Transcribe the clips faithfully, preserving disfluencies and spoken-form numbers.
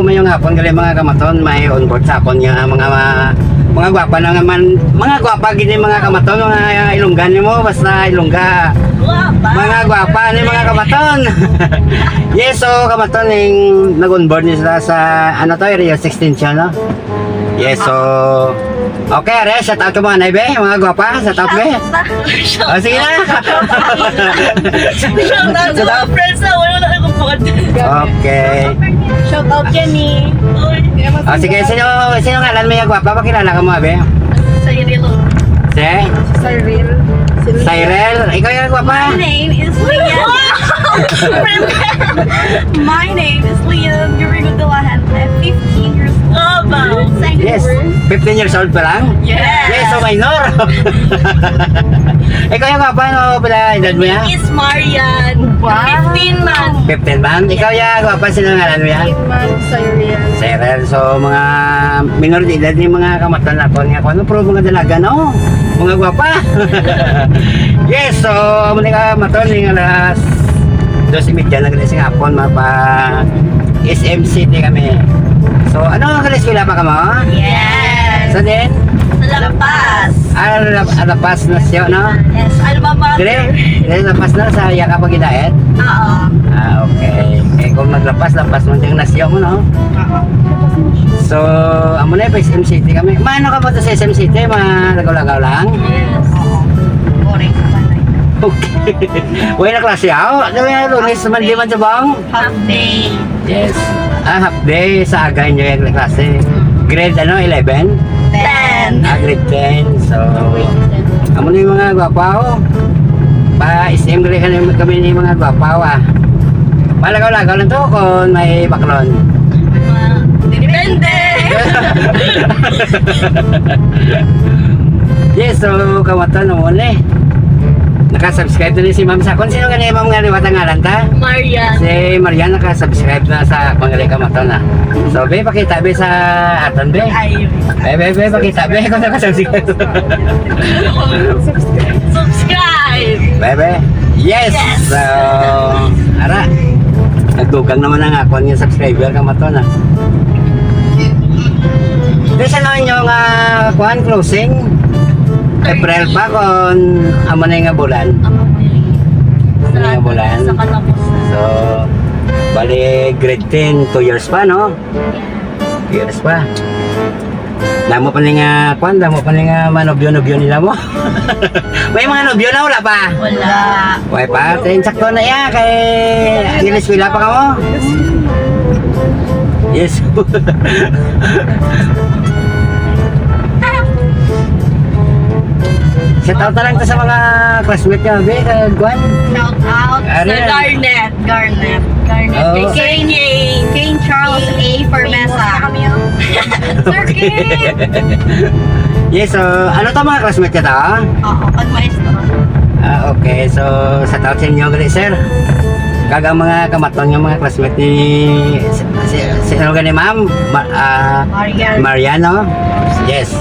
Mayong hapon gali, mga kamaton, may on board sa akon nga mga, mga gwapa na naman, mga gwapa gini, mga kamaton, mga Ilongga nimo, basta Ilongga. Gwapa. Mga gwapa ni, mga kamaton. Yes, so kamaton, ning nag-on board ni sila sa, ano to, Area six Extension, no? Yes, so, okay, are, shout out ka mga nay, be, mga gwapa, shout out, be. Oh, sige na. Shout out sa mga friends na wala na akong buwan. Okay. Shout out, Jenny. Uy. Ah, sige, sino, sino ngalan mo yung gwapa? Pakilala ka mo, abe? Cyril. Si? Cyril. Cyril? Ikaw yung gwapa? My name is Leah. My name is Leah Gurigo Delahan. I'm fifteen years old. Oh, wow. Thank you. Yes. Fifteen years old pa lang? Yes. Yes, so minor. Ikaw yung gwapa, no? Pila edad mo yan? Is Marian. Wow. Fifteen man. Fifteen man? Ikaw ya, gwapa, sino ngalan mo ya? Fifteen man, Cyril. Cyril. So, mga minor de edad ni mga kamatan naton nga kuno, pero mga dalaga, no? Mga gwapa. Yes, so, amo ni kamatan ning alas dos y media na gali sing hapon, mapa S M City kami. So, ano, nag-eskwela pa kamo? Yes. Sa din? Sa La Paz. Ah, La, La Paz na siya, no? Yes, alma mater. Dire, dire La Paz na, sa iya ka pag-idayat? Oo. Ah, okay. Eh, kung maglapas, lapas man din na siya mo, no? Oo. So, amo na, pa S M City kami. Maano ka ba to sa S M City? Malagaw-lagaw lang? Yes. Oo. Boring sa balay. Okay. Wala na klase, ah. Ano yung Lunes, Monday man sa bang? Half day. Yes. Ah, half day sa aga inyo yung klase. Grade ano, eleven? Ten. Ah, grade ten. So, amo ni mga gwapa, oh. Pa S M gali kami, kami ni mga gwapa, ah. Palagaw-lagaw lang to kung may baklon. Depende. Yes, so, kawatan mo ni. Naka-subscribe na ni si Ma'am sa akon. Sino gani, Ma'am, nga liwat ang ngalan ta? Marian. Si Marian naka-subscribe na sa akon gali kamaton, ah. So, be, pakita, be, sa aton, be. Ay. Be, be, be, pakita, be, kung naka-subscribe. Subscribe. Be, be. Yes. Yes. So, ara. Nagdugang naman ang akon nga subscriber kamaton, ah. Di sa naman yung, ah, kuan, closing? April pa, kung amo na nga bulan. Amo na yung Amo na yung bulan. Sa katapusan. So, bali, grade ten, two years pa, no? Two years pa. Damo pa ni nga, kuan, damo pa ni nga manubyo-nubyo nila mo. May mga nubyo na, wala pa? Wala. Wala pa? Ten, sakto na iya, kay ilis wala pa kamo? Yes. Shout out na lang to sa mga classmate niyo, be, kag kuan. Shout out sa Garnet. Garnet. Garnet. Oh. Kay Kane. Kane Charles A. Formesa. Sir Kane! Yes, so, ano to, mga classmate ka to? Oo, pag maestro. Ah, okay. So, shout out sa inyo gali, sir. Kag ang mga kamaton nga mga classmate ni si, si, si, ano gani, ma'am? Ma-, ah, Marian. Mariano? Yes.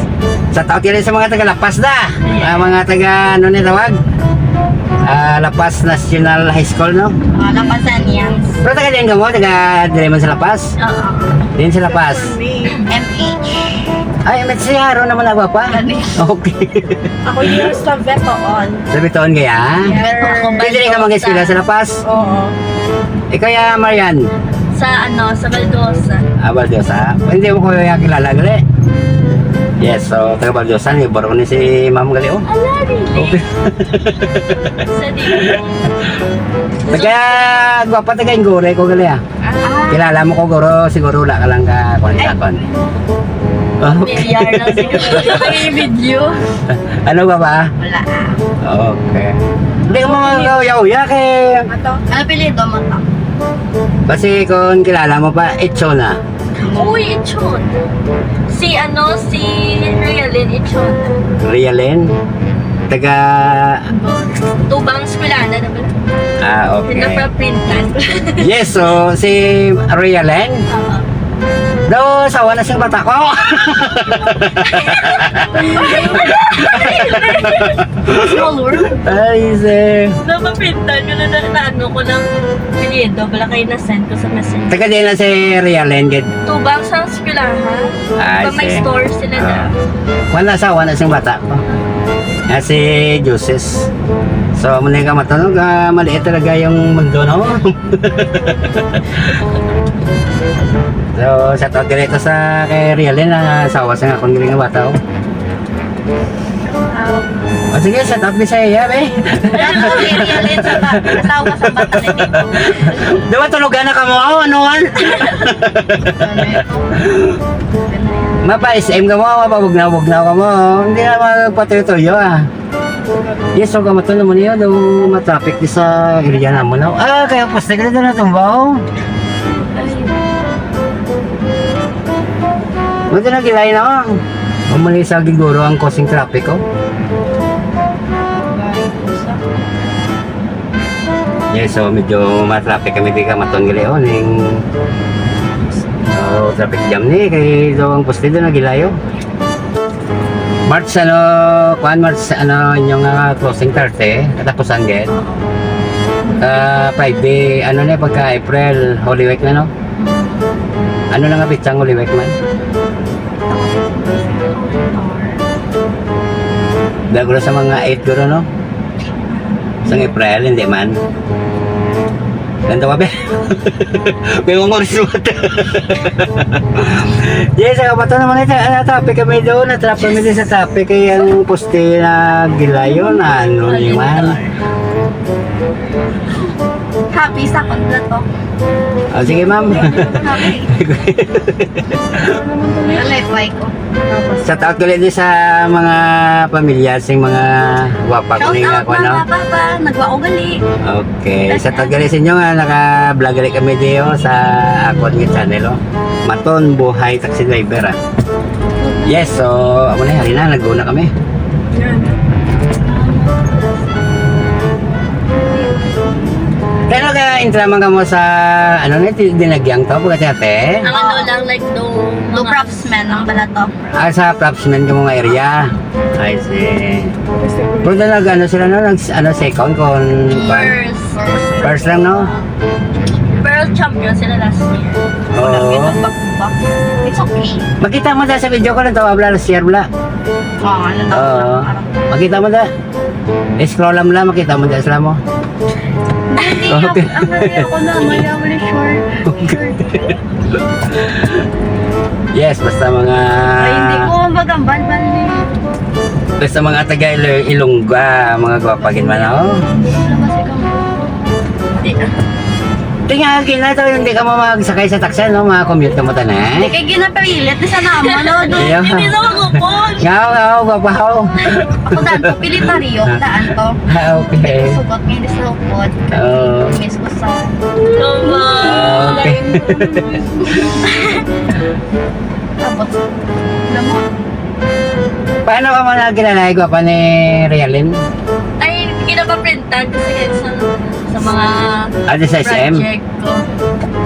Shout out gali sa mga taga La Paz da. Yes. Ah, mga taga, ano ni tawag? Ah, La Paz National High School, no? Ah, La Pazanians. Pero taga diin ka mo? Taga dire man sa La Paz? Oo. Diin sa La Paz? M H. Ay, M H si Haro naman, nagwapa? Gani. Okay. Ako yung sa Betoon. Sa Betoon kaya? Yes. Pwede rin ka mag-eskwela sa La Paz? Oo. Ikaw ya, Marian? Sa ano, sa Baldosa. Ah, Baldosa. Hindi mo ko ya kilala, gali? Yes, so, taga Baldosa, ni Baro ni si Ma'am gali, oh. Ala, really? Okay. Sa di. Taga, gwapa, taga Inggoray ko gali, ah. Ah. Kilala mo ko, guro, siguro wala ka lang ka, kuwan sa Ay. Kuwan. Oh. Familiar lang siguro. Ay, video. Ano ba ba? Wala. Okay. Hindi mo mag-uya-uya kay Mato. Ano apelyido mo to? Basi kung kilala mo pa, Itsona. Uy, Ichon. Si ano, si Realin Ichon. Realin? Taga Tubang Eskwelahan na naman. Ah, okay. Napaprintan. Yes, so si Realin? Oo. So, asawa na sing bata ko. Small world. Ay, sir. Napapinta ko na, na, na ano ko ng apelyido, bala kayo na-send ko sa messenger. Taga din na si Realen, gid. Tubang sa eskwelahan. Ay, Pag may sir. Store sila na. Ah. Wala asawa na sing bata ko. Ah, si Juses. So, amo na yung kamatunog, ah, maliit talaga yung mundo, no? So, shout out dito sa kay Rialin, ang asawa sa akong giling nga bata, oh. O sige, shout out ni sa iya, be. Shout out kay Rialin sa ba-, asawa sa bata ni Tito. Di ba tulugan na ka mo? Oh, ano man? Mapa-S M ka mo, mapabugnaw-bugnaw ka mo. Hindi na magpatuyo-tuyo, ah. Yes, so kamato naman niya daw matraffic di sa area naman, no? Ah, kaya poste ka na natumba, oh. Buti na gilay na, oh. Umali sa giguro ang causing traffic, oh. Yes, so medyo matraffic kami di kamaton gali, oh, ning, oh, traffic jam ni kay daw ang poste doon nagilayo. March, ano, kuan, March, ano, inyong, ah, closing thirty, katapusan gid. Ah, five day, ano na, pagka April, Holy Week na, no? Ano na nga pitsang Holy Week man? Dagro sa mga eight guro, no? Sang April, hindi man. Nanda pa, be? May mga oras naman. Yes, ang kabato naman ito. Ano, traffic kami doon. Na-trap kami doon sa traffic. Kaya ang poste na gilayo na ano ni man. Happy sa kontra to. Ah, sige, ma'am. Happy. Alay, ko. Shout out ko ulit sa mga pamilya, sing mga gwapa ko. Shout out, mga papa, nagwa ugali. Okay, shout out gali sa inyo nga naka-vlog gali kami diyo sa akon nga channel, oh. Maton Buhay Taxi Driver, ah. Yes, so, amo na, hari na, naguna kami. Pero ka intra man kamo sa, ano na, ti-, dinagyang to, pagkati ate? Ang ano lang, like, do, do mga craftsman ang balato. Ah, sa craftsman ka mga area. I see. Pero na nag-, ano sila, no? Nag-, ano, second kung First. First lang, no? Pero champion sila last year. Oo. Back to back. It's okay. Makita mo dyan sa video ko, nagtawa bla, last year bla. Oo, ano to? Oo. Makita mo dyan. Scroll lang lang, makita mo dyan sila mo. Hindi, okay. Ang, ang, ano, ako na, maya, wala short. Okay. Yes, basta mga Ay, hindi ko magamban-ban ni. Basta mga taga Ilo-, Ilongga, mga gwapa gid man, oh. Hindi. Tingali na to, hindi ka mo magsakay sa taxi, no? Mga commute ka mo tanan. Hindi kay ginapilit sa naman, no? Doon, yeah. Hindi na magupon. Nga, nga, gwapa, oh. Ako daan to, pilitaryo, daan to. Ah, okay. Hindi ko sugot, hindi sa upod. Oo. Miss ko sa. Okay. Tapos, alam mo. Paano ka mo na ginanay, gwapa ni Realin? Ay, ginapaprintan kasi sa, sa mga Ah, di sa S M? Project ko.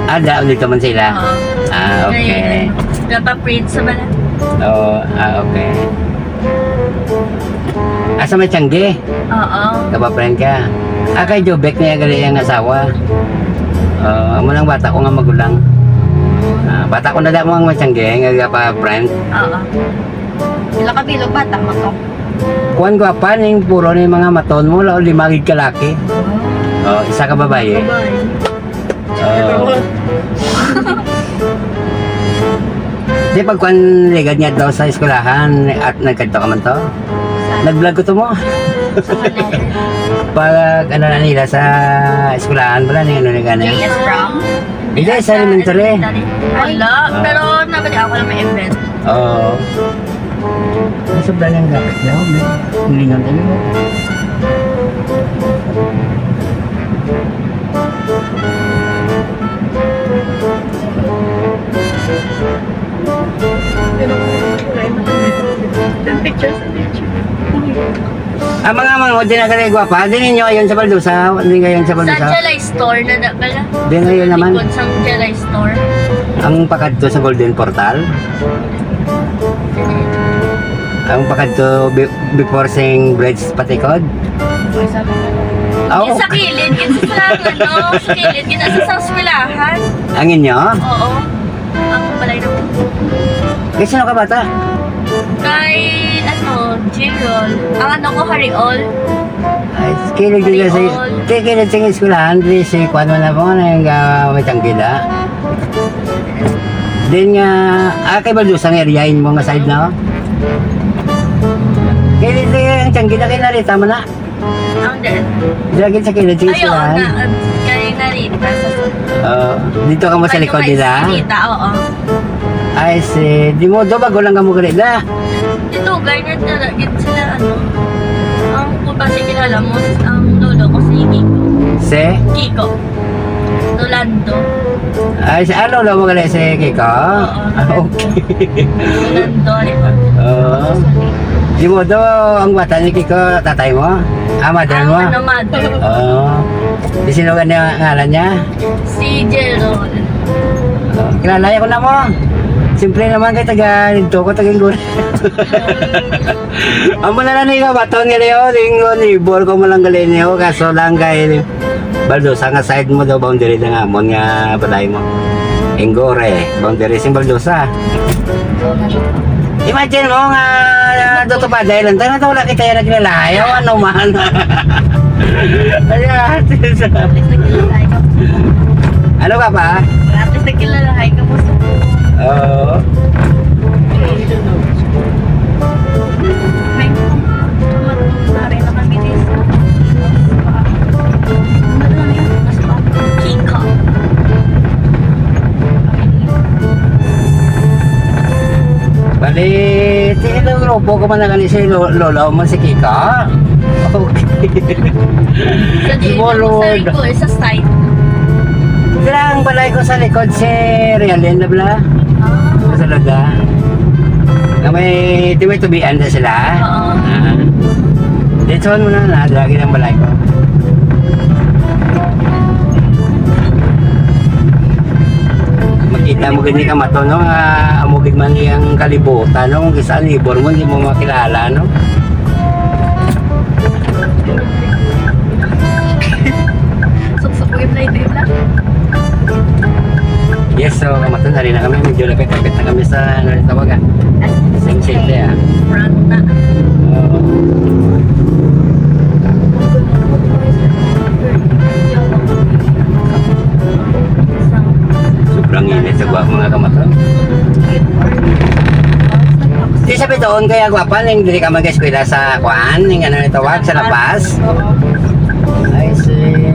Ah, da-, dito man sila? Oo. Ah, okay. Ngayon, napaprint sa bala. Oo, ah, okay. Asa may tiyangge? Oo. Kapaprint ka? Ah, kay Jobek niya gali ang asawa. Ah, amo lang bata ko nga magulang. Ah, bata ko na damo ang may tiyangge nga kapaprint. Oo. Pila ka bilog bata mo to? Kuwan, gwapa, ning puro ni mga maton mo, lao lima gid ka laki. Oh, isa ka babayi. Babayi. Oh. Di pag kuwan, ligad nga daw sa eskwelahan, at nagkadto ka man to? Nag-vlog ko to mo. Pag ano na nila sa eskwelahan pala, ni ano ni gani? J S Brown? Hindi, sa elementary. Wala, ah. Pero nabali ako lang may event. Oo. Ang sobra ng gamit niya, oh, may lingon tayo. Pictures. Ang mga manghod din na gali, gwapa. Di ninyo ayon sa Baldusa, di kayo ayon sa Baldusa. Sa July Store na da pala. Di na yun naman. Likod sang July Store. Ang pakadto sa Golden Portal? Ang pakadto be-, before sing bridge patikod? Aw, Yung sa kilid, yun sa, ano, sa kilid, yun sa, sa eskwelahan. Ang inyo? Oo. Ang balay na po. Kay sino ka bata? Kay, ano, Jirol. Ang ano ko, Hariol. Ay, kilid dito sa, Hariol. Ti, kilid sa eskwelahan, di si kuwan mo na po, na yung, ah, may tanggida. Din nga, ah, kay Baldusa nga area, in mo nga side na, oh. Kilid sa ang tanggida, kay Narita mo na. Ang daan. Dira gid sa kilid, sige, Ay, oo, sila. Na, kay Narita sa sunod. Oo. Dito ka mo sa Ay, likod yung nila? Kay Sinita, oo. Ay, si, di mo, do, bago lang ka mo gali na. Dito, guy, na, na, gid sila, ano, ang kung ba si kilala mo, ang lolo ko, si Kiko. Si? Kiko. Rolando. Ay, si, ah, lolo mo gali si Kiko? Oo. Ah, okay. Rolando, di ba? Oo. Di mo do, ang bata ni Kiko, tatay mo? Ah, mother Ah, mo? Ano, mother. Oo. Di sino gani ang ngalan niya? Si Gerald. Oo. Kilala ko na mo. Simple naman kay taga dito ko, taga Inggor. Amo na lang ni baton nga Leo, Inggor, neighbor ko mo lang gali niyo, kaso lang kay Baldosa nga side mo daw, boundary na nga amon nga balay mo. Inggor eh, boundary sing Baldosa. Imagine mo nga, ah, do to pa dahil lang, tayo na to, wala kita yan naglalayo, ano man. Ayan. At least nagkilalahay ka po. Ano ka pa? At least nagkilalahay ka po. Oo. May kumarin na kami din sa Kiko. Bali, ti, itong grupo ko man na gani si lo-, lolo mo si Kiko. Okay. Sa di Small sa world. Likod, sa side. Sila ang balay ko sa likod si Realin na bala. Ah. Sa Laga. Na may, di may tubian na sila. Oo. Ah. Dito mo na, na, lagi ng balay ko. Makita mo gani ka mato, no? Ah, amo gid man ang kalibutan, no? Kung kisa neighbor mo, hindi mo makilala, no? Suksok ko yung flight, eh, lang. Yes, so, kamaton, hari na kami. Medyo lapit-lapit na kami sa, ano yung tawag, ah? Sing City, ah. Front na. Oo. Sobrang init sa buwan, mga kamaton. Di sa bitoon kaya, gwapa, ning dili ka mag-eskwela sa, kuan, ning ano nito, wag, sa La Paz? Oo. I see.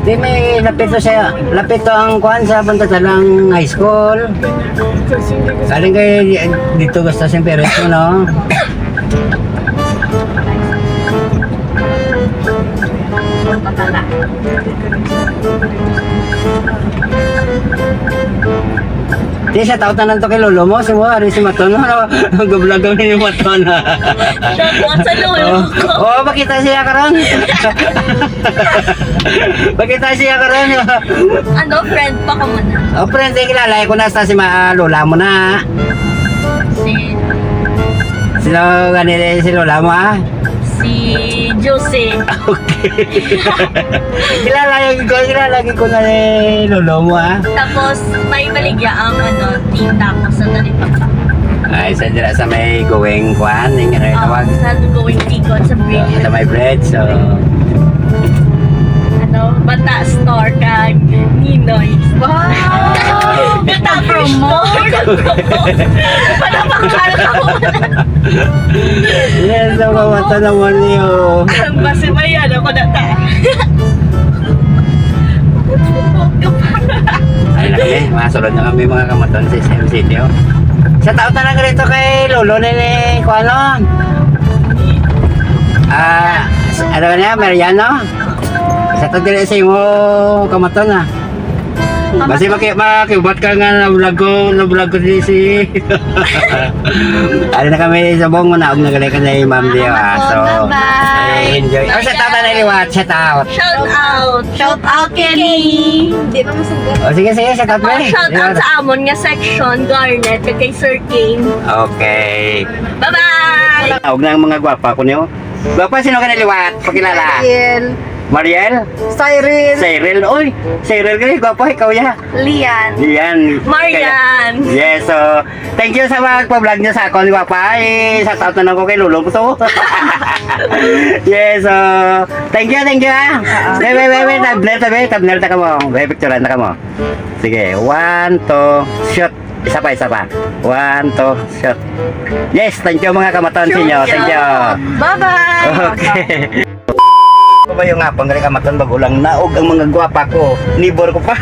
Di may lapit to sa, lapit to ang kuan sa Punta Talang High School. Galing kay dito gusto sing parents mo, no? Di, shout out na lang to kay lolo mo, si mo, ari si Maton, no? Nag-vlog kami ni Maton. Shout out sa lolo Oh, ko. Oh, pakita siya karon. Pakita siya karon. Ano, friend pa ka mo na? Oh, friend, eh, kilala ko na sa si ma-, ah, lola mo na. Si Sino gani si lola mo, ah? Si Jose. Okay. Kilala ko, kilala ko na ni lolo mo, ah. Tapos, may baligya ang, ano, tita ko sa Talipapa. Ay, sa dira sa may going kwan, yung ano yung Oh, tawag? Sa going tikon, sa bridge. Oh, sa may bridge, so. Ano, Bata Store kag Ninoy. Wow! Bata Promote. Para makakala ko. Yes, ang kamata naman niyo. Basta ba yan? Ako na ta. Ay na kami, masulod na kami mga kamaton sa S M City, oh. Shout out na lang rito kay Lolo ni, ni, kung ano? Ah, s-, ano niya, Mariano? Shout out dili sa imo kamaton, ah. Basi maki-, makiubat ka nga na-vlog ko, na-vlog ko si, si. Ano na kami sa bong, manaog na gali ka na, Ma'am Dio, ah. So, bye-bye. Eh, enjoy. Oh, shout out na liwat, shout out. Shout out. Shout out, Kenny. Di ba masugot? Oh, sige, sige, shout out, pre. Shout out sa amon nga section, Garnet, kag kay Sir King. Okay. Bye-bye. Tawag na ang mga gwapa ko niyo. Gwapa, sino ka na liwat? Pakilala. Ariel. Mariel? Cyril. Cyril, oy. Cyril, kay gwapa, ikaw ya. Lian. Lian. Marian. Yes, so, thank you sa mga pag-vlog niyo sa akon, gwapa. Eh, shout out na lang ko kay Lolo mo to. Yes, so, thank you, thank you, ah. Wait, wait, wait, wait, thumbnail, tabi, thumbnail ta ka mo. Wait, picturean ta ka mo. Sige, one, two, shoot. Isa pa, isa pa. One, two, shoot. Yes, thank you, mga kamaton, sa inyo. Thank you. Bye-bye. Okay. Ako ba yung nga, panggali kamaton, bago lang naog ang mga gwapa ko. Nibor ko pa.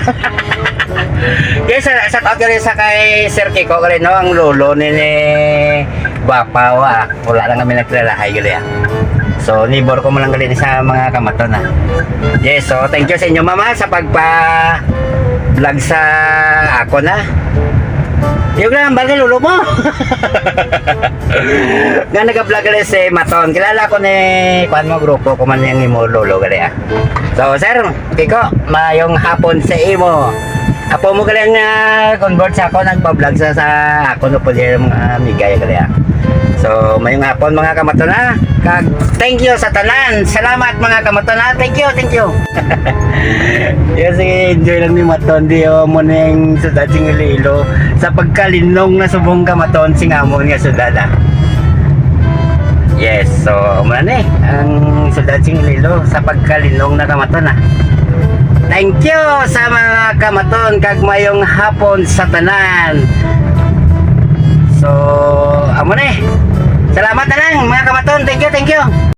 Yes, sa, sa tao gali sa kay Sir Kiko, gali, no, ang lolo ni, ni gwapa, wa. Wala lang kami nagkilalahay gali, ah. So, nibor ko man lang gali sa mga kamaton, ah. Yes, so, thank you sa inyo, mama, sa pagpa-vlog sa ako na. Yung lang, bali, lolo mo. Nga nag-vlog gali si Maton. Kilala ko ni, kuan mo, grupo ko man yung imo lolo gali, ah. So, sir, Kiko, mayong hapon sa imo. Apo mo gali nga convert sa ako, nagpa-vlog sa, sa ako no pwede yung mga amiga ya gali, ah. So, mayong hapon, mga kamaton, ha. Kag thank you sa tanan. Salamat, mga kamaton, ha. Thank you, thank you. Yes, sige, enjoy lang ni Maton. Di, oh, mo ning sudad sing Iloilo. Sa pagkalinong na subong kamaton sing amon nga sudad, ah. Yes, so, muna ni ang sudad sing Iloilo sa pagkalinong na kamaton, ah. Thank you sa mga kamaton kag mayong hapon sa tanan. So, amo ni. Salamat na lang, mga kamaton. Thank you, thank you.